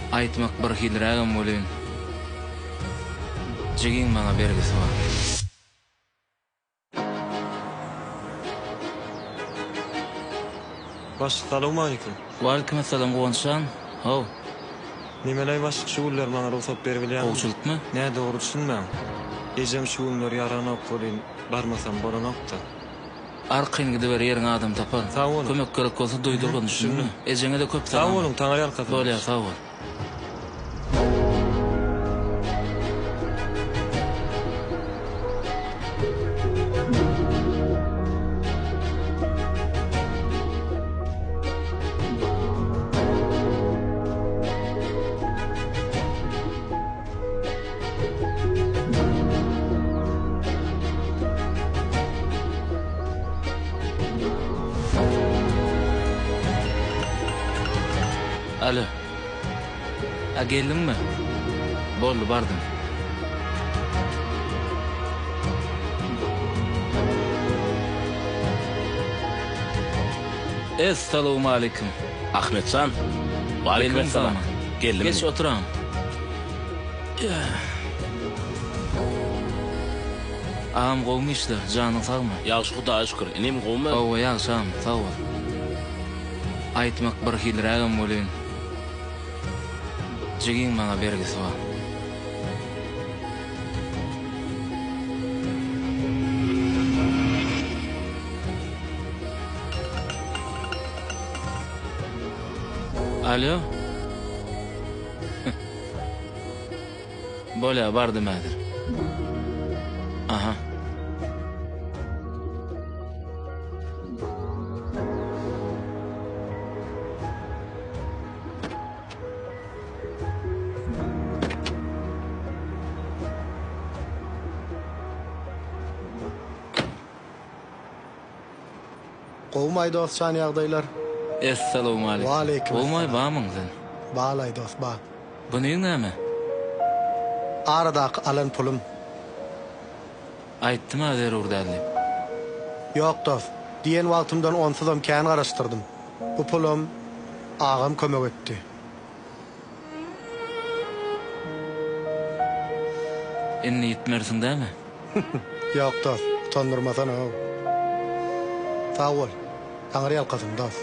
Aýtmak birhilirägem welin, jigiň maňa bergisi bar. Başlyk salowmalikim. Waleýkimessalam Guwançjan. How. Nemeleý başlyk şu günler maňa rugsat beribilýäňmi? Gowçulykmy? Nädogry düşünmäň. Ejem şu günler ýaranok welin barmasam bolanokda. Arkaýyn gidiber ýeriňe adam tapar. Sag boluň. Kömek gerek bolsa duýdurgyn düşündiňmi? Ejeňede köp Sag salam. boluň Taňryýalkasyn. Bolýar sag bol. Alo. A geldiňmi? Boldy, bardym. Essalawmaleýkim. Ahmetjan. Waleýkim essalam. Geldim. Geç oturam. Agam gowmy işler, janyň sagmy? Ýagşy Hudaýa şükür. Inim gowmy? Hawa ýagşy agam, sag bol. Aýtmak birhilirägem welin, jigiň maňa bergisi bar. Alýo. Bolýa, bardym häzir. Aha. Gowumaý dos jan ýagdaýlar. Essalowmaleýkim. Waleýkim Gowumaý essalam. bamyň sen. Balaý dos ba. Bunyň näme? Aradaky alan pulum. Aýtdym-a zerur däl diýip. Ýok dos. Diýen wagtymdan onsuzam kän garaşdyrdym. Bu pulam agam kömek etdi. Indi ýitmersiň dämi? Ýok dos, utandyrmasana-ow. Sag bol. Taňry ýalkasyn, dos.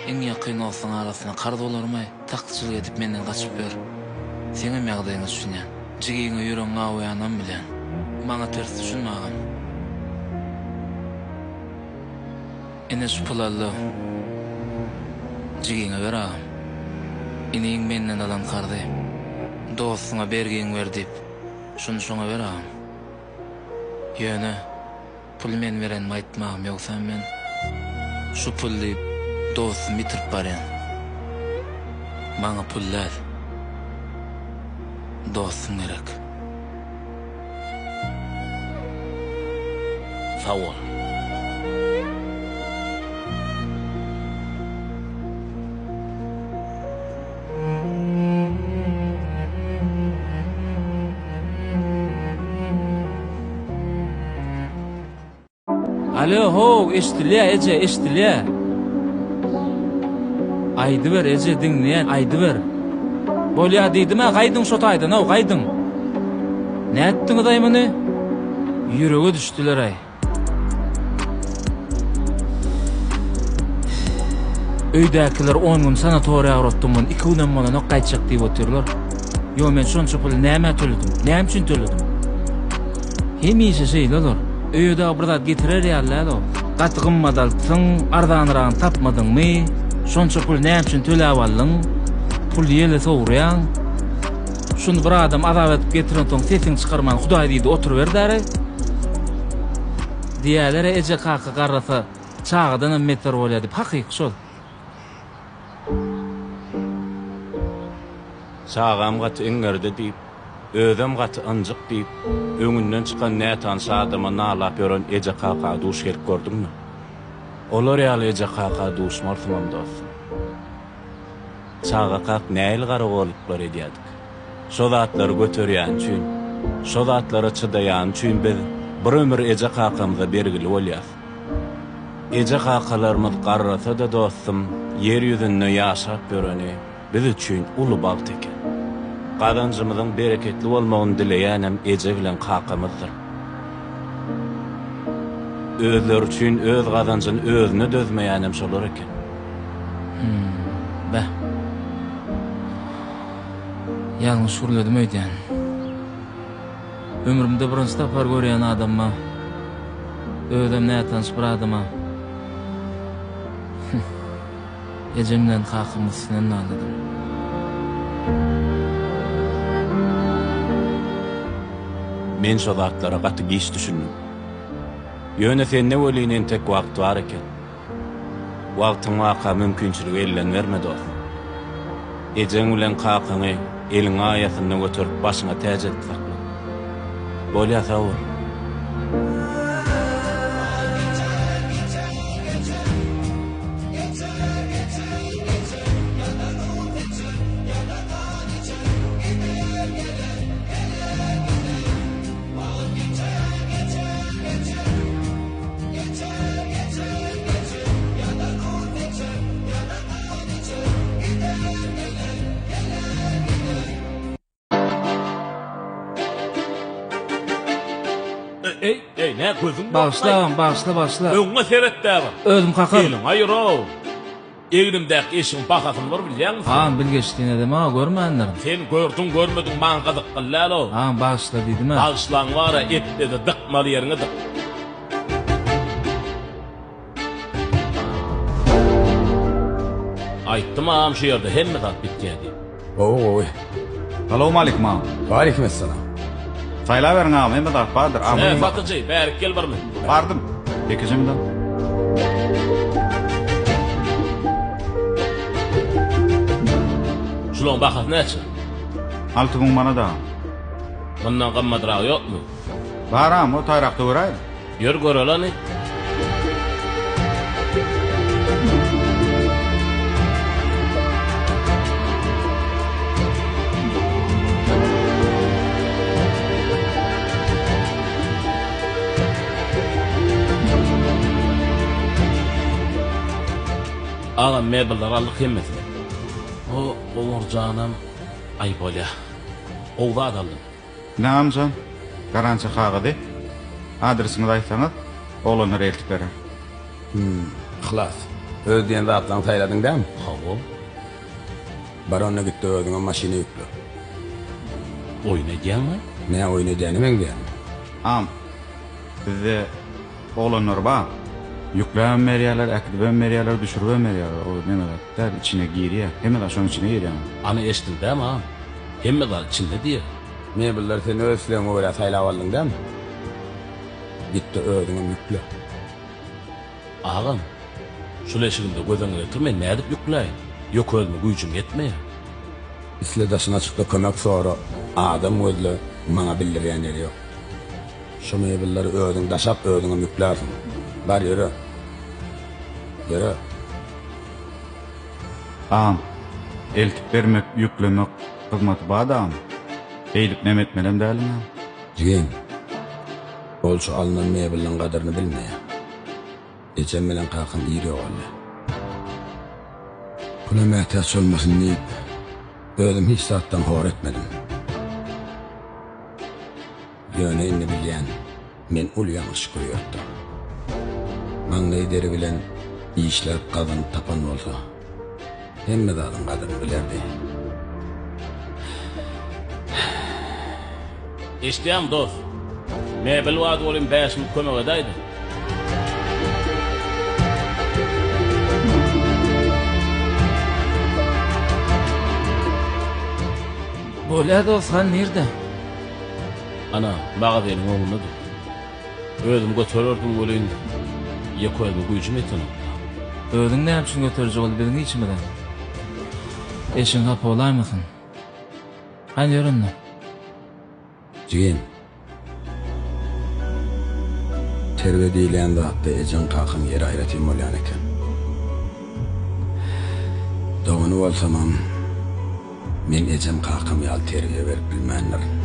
Iň ýakyn dostuň arasynda karz bolarmaý, taksyçylyk edip menden gaçyp ýör. Seňem ýagdaýyňa düşünýän. Jigiňe ýüregiň awaýanam bilýän. Maňa ters düşünme agam. Ine şu puly al-da, jigiňe ber agam. Iniň menden alan karzy. Dostuňa bergiňi ber diýip, şuny şoňa ber agam. Ýöne, puly men berenimi aýtma agam, ýogsam men şu pul diýip dostumy ýitirip barýan. Maňa pul däl, dostum gerek. Sag bol. Alo how eşdilýä eje eşdilýä. Aýdyber eje diňleýän aýdyber. Bolýa diýdimä gaýdyň şo taýdan how gaýdyň. Nätdiňizaý muny? Ýürege düşdüleraý. Öýdäkiler on gün sanatoriýa ugratdym muny iki günem bolanok gaýtjak diýip otyrlar. Ýo men şonça puly nämä töledim? Näme üçin töledim? Hemişe şeýle olar. Öýe dagy bir zat getirer ýaly däl-ow. Gaty gymmat alypsyň, arzanyragyny tapmadyňmy? Şonça puly näme üçin töläp aldyň? Puly ýele sowurýaň. Şuny bir adam azap edip getirensoň sesiňi çykarman Hudaý diýdi oturyber däri. Diýýäler-ä eje-kaka garrasa çagadanam beter bolýar diýip. Hakyky şol. Çagam gaty iňňirdi diýip, özem gaty ynjyk diýip, öňünden çykan nätanyş adama nalap ýören eje-kaka duş gelip gördüňmi? Olar ýaly eje-kaka duşmarsyňam dostum. Çagakak nähili garagolluklar edýärdik. Şo zatlary göterýäni üçin, şo zatlara çydaýany üçin biz bir ömür eje-kakamyza bergili bolýas. Eje-kakalarymyz garrasa-da dostum, ýer ýüzünde ýaşap ýöreni biz üçin uly bagt eken. Gazanjymyzyň bereketli bolmagyny dileýänem eje bilen kakamyzdyr. Özleri üçin öz gazanjyny özüne dözmeýänem şolar eken. Hum, beh. Ýalňyş gürledim öýdýän. Ömrümde birinji sapar görýän adamyma, özem nätanyş bir adama ejem bilen kakamyň üstünden naladym. Men şo zatlara gaty giç düşündim. Ýöne sende welin entek wagt bar eken. Wagtyň barka mümkinçiligi elden berme dost. Ejeň bilen kakaňy eliň aýasynda göterip başyňa täç edip sakla. Bolýa sag bol. Eý, eý, nä gözüň Bagyşla agam, bagyşla, bagyşla. Öňüňe seret däbi. Özüm kakaryn. Eliňi aýyr-ow. Egnimdäki eşigiň bahasyny bir bilýäňmi sen? Agam bil geçdi ine a görmändirin. Sen gördüň görmediň maňa gyzykly däl-ow. Agam bagyşla diýdim-ä. Bagyşlaň bar-a etde-de dykmaly ýeriňi dyk. Aýtdym agam şu ýerde hemme zat bitýä diýip. Gowy gowy. Salowmalikim agam. Waleýkim essalam. Saýlaberiň agam hemme zat bardyr. He satyjy bärik gel bir minut. Bardym. Ýekeje minut. Şulaň bahasy näçe? 6000 manat agam. Mundan gymmadyragy ýokmy? Bar agam o taýrakda göräýiň. Ýör göreli hany. Agam mebelleri aldyk hemmesini. O gowurjanam aý bolýa. Gowy zat aldym. Ine amjan, garantiýa kagyzy. Adresiňizi aýtsaňyz, oglanlar eltip berer. Hüm, Yhlas, öz diýen zatlaryňy saýladyň dämi? Hawa. Bar onda git-de özüňem maşyna ýükle. Oýun edýäňmi? Nä oýun edýäne meňzeýärmi? Am, bizde oglanlar bar. Ýükläbem berýärler, äkidibem berýärler, düşüribem berýärler. O neme zat däl, içine girýär. Hemme zat şonuň içine girýär. Ana eşitdiň dämi, agam? Hemme zat içinde diýýär. Mebelleri sen öz islegiňe görä saýlap aldyň dämi? Git-de özüňem ýükle. Agam, şul eşigimde göz öňüne getir, men nädip ýükläýin? Ýok özüme güýjüm ýetmeýär. Isle daşyna çykda kömek sora, adam gözle, maňa bildirýän ýeri ýok. Şu mebelleri özüň daşap özüňem ýüklärsiň. Bar ýöre. Ýöre. Agam, eltip bermek, ýüklemek hyzmaty bar-da agam. Beýdip neme etmelem däliň-ä. Jigim, ol şu alnan mebeliň gadyryny bilmeýär. Ejem bilen kakam ir ýogaldy. Pula mätäç bolmasyn diýip, özüm hiç zatdan hor etmedim. Ýöne indi bilýän, men uly ýalňyş goýberipdim. Maňlaý deri bilen işläp gazanyp tapan bolsa, hemme zadyň gadyryny bilerdi. Eşidýäňmi dost? Mebel bardy welin bäşimi kömek edäýdi. Bolýa dost han nirde? Ana, magazynyň öňünde dur. Özüm götererdim welin, ýeke özüme güýjüm ýetenok-da. Özüň näme üçin göteriji bol biziň işimize? Eşigiň hapa bolaýmasyn. Hany ýör onda. Jigim. Terbiýe diýilýän zatda ejeň kakaň ýeri aýratyn bolýan eken. Dogany bolsamam, men ejem kakam ýaly terbiýe berip bilmändirin.